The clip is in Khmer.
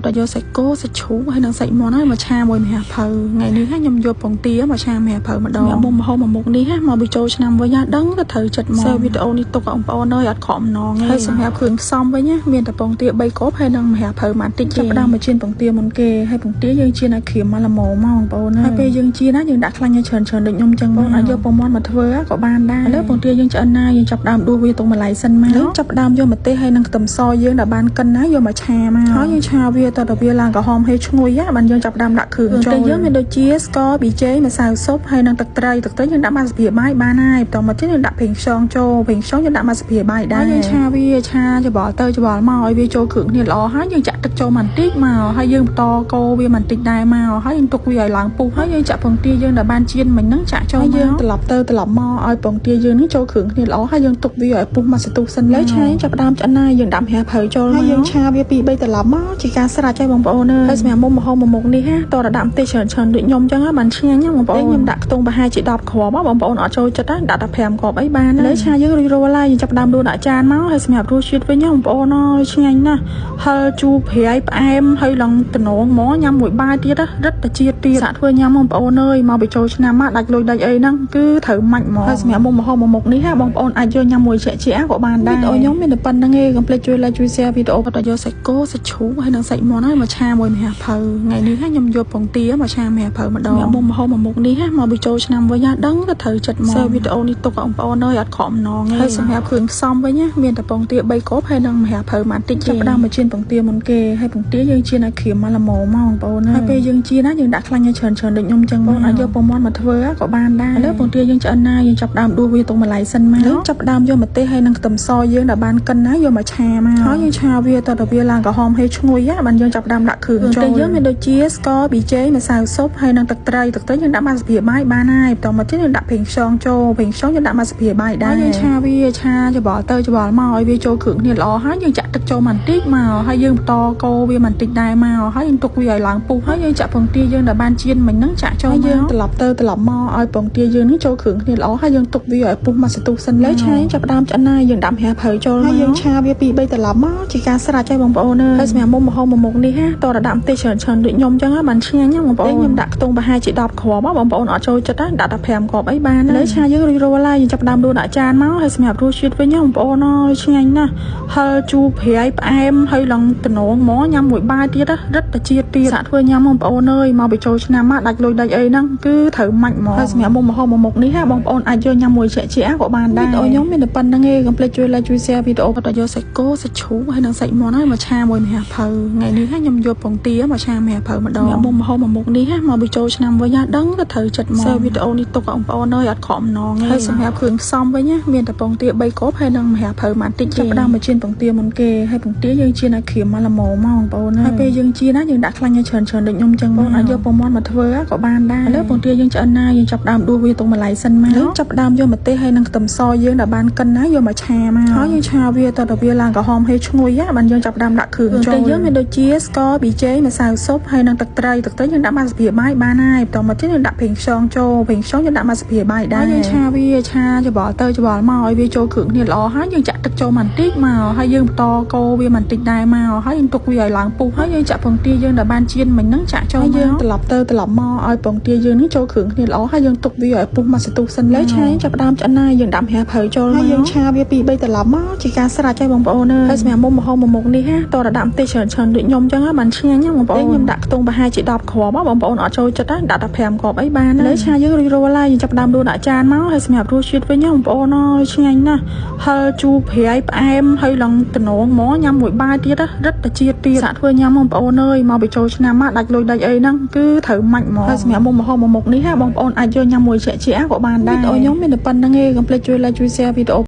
តែយកសាច់គោសាច់ជ្រូកហើយនិងសាច់មាន់ហើយមកឆាមួយម្ហះភៅថ្ងៃនេះខ្ញុំយកពងទាមកឆាម្ហះភៅម្ដងមុំម្ហូបមួយមុខនេះមកបញ្ចូលឆ្នាំវិញដឹងទៅត្រូវចិត្តមកសើវីដេអូនេះទុកបងប្អូនអើយអត់ខកអំណងទេហើយសម្រាប់គ្រឿងផ្សំវិញមានតែពងទា3គ្រាប់ហើយនិងម្ហះភៅមួយតិចចាប់ផ្ដើមមកចៀនពងទាមុនគេហើយពងទាយើងចៀនឲ្យក្រៀមមកល្មមមកបងប្អូនហើយពេលយើងចៀនណាយើងដាក់ខ្លាញ់ឲ្យច្រើនច្រើនដូចខ្ញុំចឹងបងអាចយកពងមាន់មកធ្វើក៏បានដែរឥឡូវពងទាយើងឆ្អិនណាយើងចាប់ផ្ដើមដួសវាទុកម្លាយសិនមកចាប់ផ្ដើមយកម្ទេសហើយនិងខ្ទឹមសយើងដែលបានកិនណាយកមកឆាមកហើយយើងឆាវាតទៅវាឡើងក្រហមហើយឈ្ងុយបានយើងចាប់ផ្ដើមដាក់គ្រឿងចូលតែយើងមានដូចជាស្ករប៊ីចេងម្សៅស៊ុបហើយនិងទឹកត្រីទឹកត្រីយើងដាក់មួយស្លាបព្រាបាយបានហើយបន្តមកទៀតយើងដាក់ប្រេងខ្យងចូលប្រេងខ្យងយើងដាក់មួយស្លាបព្រាបាយដែរយើងឆាវាឆាច្បល់ទៅច្បល់មកឲ្យវាចូលគ្រឿងគ្នាល្អហើយយើងចាក់ទឹកចូលបន្តិចមកហើយយើងបន្តកូរវាបន្តិចដែរមកហើយយើងទុកវាឲ្យឡើងពុះហើយយើងចាក់ពងទាយើងដែលបានចៀនមិញហ្នឹងចាក់ចូលយើងត្រឡប់ទៅត្រឡប់មកឲ្យពងទាយើងហ្នឹងចូលគ្រឿងគ្នាល្អហើយយើងទុកវាឲ្យពុះមួយសន្ទុះសិនលើឆាចាប់ផ្ដើមឆ្អិនហើយយើងដាក់ម្ហះភៅចូលហើយយើងឆាវា2 3ត្រឡប់មកជាការស្រេចហើយបងប្អូនអើយហើយសម្រាប់មុំម្ហូបមួយមុខនេះណាតរដាក់ម្ទេសច្រើនច្រើនដូចខ្ញុំចឹងបានឆ្ងាញ់បងប្អូនខ្ញុំដាក់ខ្ទង់ប្រហែលជា10គ្រាប់បងប្អូនអត់ចូលចិត្តដាក់តែ5គ្រាប់អីបានលើឆាយើងរួចរាល់ហើយយើងចាប់ផ្ដើមដួសដាក់ចានមកហើយសម្រាប់រសជាតិវិញបងប្អូនអើយឆ្ងាញ់ណាស់ហឹរជូរប្រៃផ្អែមហើយឡើងតំណងហ្មងញ៉ាំមួយបាយទៀតរឹតតែជាតិទៀតសាក់ធ្វើញ៉ាំបងប្អូនអើយមកបញ្ចូលឆ្នាំមកដាច់លុយដាច់អីហ្នឹងគឺត្រូវម៉ាច់ហ្មងហើយសម្រាប់មុំម្ហូបមួយមុខនេះបងប្អូនអាចយកញ៉ាំមួយជាក់ជាក៏បានដែរវីដេអូខ្ញុំមានតែប៉ុណ្្នឹងឯងកុំភ្លេចជួយ like ជួយ share វីដេអូតែយកសាច់គោសាច់ជ្រូកហើយនិងសាច់មាន់ហើយមកឆាមួយម្ហះភៅថ្ងៃនេះខ្ញុំយកពងទាមកឆាម្ហះភៅម្ដងមុំម្ហូបមួយមុខនេះមកបញ្ចូលឆ្នាំវិញដឹងទៅត្រូវចិត្តមកសើវីដេអូនេះទុកបងប្អូនអើយអត់ខកអំណងទេហើយសម្រាប់គ្រឿងផ្សំវិញមានតែពងទា3គ្រាប់ហើយនិងម្ហះភៅមួយតិចចាប់ផ្ដើមមកចៀនពងទាមុនគេហើយពងទាយើងចៀនឲ្យក្រៀមមកល្មមមកបងប្អូនហើយពេលយើងចៀនណាយើងដាក់ខ្លាញ់ឲ្យច្រើនច្រើនដូចខ្ញុំចឹងបងអាចយកពងមាន់មកធ្វើក៏បានដែរឥឡូវពងទាយើងឆ្អិនណាយើងចាប់ផ្ដើមដួសវាទុកម្លាយសិនមកចាប់ផ្ដើមយកម្ទេសហើយនិងខ្ទឹមសយើងដែលបានកិនណាយកមកឆាមកហើយយើងឆាវាតទៅវាឡើងក្រហមហើយឈ្ងុយបានយើងចាប់ផ្ដើមដាក់គ្រឿងចូលតែយើងមានដូចជាស្ករប៊ីចេងម្សៅស៊ុបហើយនិងទឹកត្រីទឹកត្រីយើងដាក់មួយស្លាបព្រាបាយបានហើយបន្តមកទៀតយើងដាក់ប្រេងខ្យងចូលប្រេងខ្យងយើងដាក់មួយស្លាបព្រាបាយដែរយើងឆាវាឆាច្បល់ទៅច្បល់មកឲ្យវាចូលគ្រឿងគ្នាល្អហើយយើងចាក់ទឹកចូលបន្តិចមកហើយយើងបន្តកូរវាបន្តិចដែរមកហើយយើងទុកវាឲ្យឡើងពុះហើយយើងចាក់ពងទាយើងដែលបានចៀនមិញហ្នឹងចាក់ចូលយើងត្រឡប់ទៅត្រឡប់មកឲ្យពងទាយើងហ្នឹងចូលគ្រឿងគ្នាល្អហើយយើងទុកវាឲ្យពុះមួយសន្ទុះសិនលើឆាចាប់ផ្ដើមឆ្អិនហើយយើងដាក់ម្ហះភៅចូលហើយយើងឆាវា2 3ត្រឡប់មកជាការស្រេចហើយបងប្អូនអើយហើយសម្រាប់មុំម្ហូបមួយមុខនេះតរដាក់ម្ទេសច្រើនច្រើនដូចខ្ញុំចឹងបានឆ្ងាញ់បងប្អូនខ្ញុំដាក់ខ្ទង់ប្រហែលជា10គ្រាប់បងប្អូនអត់ចូលចិត្តដាក់តែ5គ្រាប់អីបានលើឆាយើងរួចរាល់ហើយយើងចាប់ផ្ដើមដួសដាក់ចានមកហើយសម្រាប់រសជាតិវិញបងប្អូនអើយឆ្ងាញ់ណាស់ហឹរជូរប្រៃផ្អែមហើយឡើងតំណងហ្មងញ៉ាំមួយបាយទៀតរឹតតែជាតិទៀតសាក់ធ្វើញ៉ាំបងប្អូនអើយមកបញ្ចូលឆ្នាំមកដាច់លុយដាច់អីហ្នឹងគឺត្រូវម៉ាច់ហ្មងហើយសម្រាប់មុំម្ហូបមួយមុខនេះបងប្អូនអាចយកញ៉ាំមួយជាក់ជាក៏បានដែរវីដេអូខ្ញុំមានតែប៉ុណ្្នឹងឯងកុំភ្លេចជួយ like ជួយ share វីដេអូតែយកសាច់គោសាច់ជ្រូកហើយនិងសាច់មាន់ហើយមកឆាមួយម្ហះភៅថ្ងៃនេះខ្ញុំយកពងទាមកឆាម្ហះភៅម្ដងមុំម្ហូបមួយមុខនេះមកបញ្ចូលឆ្នាំវិញដឹងទៅត្រូវចិត្តមកសើវីដេអូនេះទុកបងប្អូនអើយអត់ខកអំណងទេហើយសម្រាប់គ្រឿងផ្សំវិញមានតែពងទា3គ្រាប់ហើយនិងម្ហះភៅមួយតិចចាប់ផ្ដើមមកចៀនពងទាមុនគេហើយពងទាយើងចៀនឲ្យក្រៀមមកល្មមមកបងប្អូនហើយពេលយើងចៀនណាយើងដាក់ខ្លាញ់ឲ្យច្រើនច្រើនដូចខ្ញុំចឹងបងអាចយកពងមាន់មកធ្វើក៏បានដែរឥឡូវពងទាយើងឆ្អិនណាយើងចាប់ផ្ដើមដួសវាទុកម្លាយសិនមកចាប់ផ្ដើមយកម្ទេសហើយនិងខ្ទឹមសយើងដែលបានកិនណាយកមកឆាមកហើយយើងឆាវាតទៅវាឡើងក្រហមហើយឈ្ងុយបានយើងចាប់ផ្ដើមដាក់គ្រឿងចូលតែយើងមានដូចជាស្ករប៊ីចេងម្សៅស៊ុបហើយនិងទឹកត្រីទឹកត្រីយើងដាក់មួយស្លាបព្រាបាយបានហើយបន្តមកទៀតយើងដាក់ប្រេងខ្យងចូលប្រេងខ្យងយើងដាក់មួយស្លាបព្រាបាយដែរយើងឆាវាឆាច្បល់ទៅច្បល់មកឲ្យវាចូលគ្រឿងគ្នាល្អហើយយើងចាក់ទឹកចូលបន្តិចមកហើយយើងបន្តកូរវាបន្តិចដែរមកហើយយើងទុកវាឲ្យឡើងពុះហើយយើងចាក់ពងទាយើងដែលបានចៀនមិញហ្នឹងចាក់ចូលយើងត្រឡប់ទៅត្រឡប់មកឲ្យពងទាយើងហ្នឹងចូលគ្រឿងគ្នាល្អហើយយើងទុកវាឲ្យពុះមួយសន្ទុះសិនលើឆាចាប់ផ្ដើមឆ្អិនហើយយើងដាក់ម្ហះភៅចូលហើយយើងឆាវា2 3ត្រឡប់មកជាការស្រេចហើយបងប្អូនអើយហើយសម្រាប់មុំម្ហូបមួយមុខនេះតរដាក់ម្ទេសច្រើនច្រើនដូចខ្ញុំចឹងបានឆ្ងាញ់បងប្អូនខ្ញុំដាក់ខ្ទង់ប្រហែលជា10គ្រាប់បងប្អូនអត់ចូលចិត្តដាក់តែ5គ្រាប់អីបានលើឆាយើងរួចរាល់ហើយយើងចាប់ផ្ដើមដួសដាក់ចានមកហើយសម្រាប់រសជាតិវិញបងប្អូនអើយឆ្ងាញ់ណាស់ហឹរជូរប្រៃផ្អែមហើយឡើងតំណងហ្មងញ៉ាំមួយបាយទៀតរឹតតែជាតិទៀតសាក់ធ្វើញ៉ាំបងប្អូនអើយមកបញ្ចូលឆ្នាំមកដាច់លុយដាច់អីហ្នឹងគឺត្រូវម៉ាច់ហ្មងហើយសម្រាប់មុំម្ហូបមួយមុខនេះបងប្អូនអាចយកញ៉ាំមួយជាក់ជាក៏បានដែរវីដេអូខ្ញុំមានតែប៉ុណ្្នឹងឯងកុំភ្លេចជួយ like ជួយ share វីដេអូ។